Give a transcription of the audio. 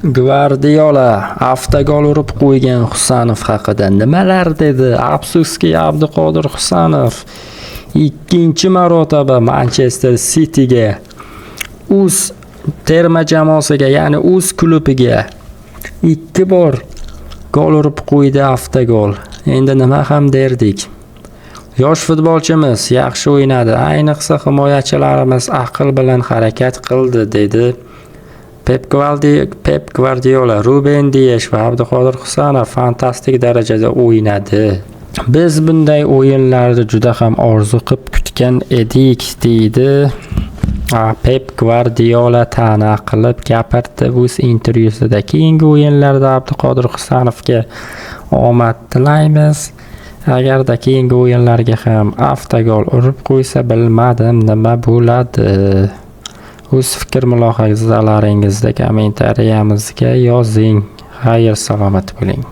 Gvardiola avtogol urib qo'ygan Husanov haqida nimalar dedi? Afsuski, Abduqodir Husanov ikkinchi marotaba Manchester Cityga, o'z terma jamoasiga, ya'ni o'z klubiga ikki bor gol urib qo'ydi, avtogol. Endi nima ham derdik? Yosh futbolchimiz yaxshi o'ynadi. Ayniqsa himoyachilarimiz aql bilan harakat qildi, dedi Pep Gvardiola. Ruben Diyesh va Abduqodir Husanov fantastik darajada o'ynadi. Biz bunday o'yinlarni juda ham orzu qilib kutgan edik, deydi Pep Gvardiola, ta'na qilib gapirdi o'z intervyusida. Keyingi o'yinlarda Abduqodir Husanovga omad tilaymiz. Agarda keyingi o'yinlarga ham avtogol urib qo'ysa, bilmadim, nima bo'ladi. O'z fikr mulohazalaringizni kommentariyamizga yozing. Xayr, salomat bo'ling.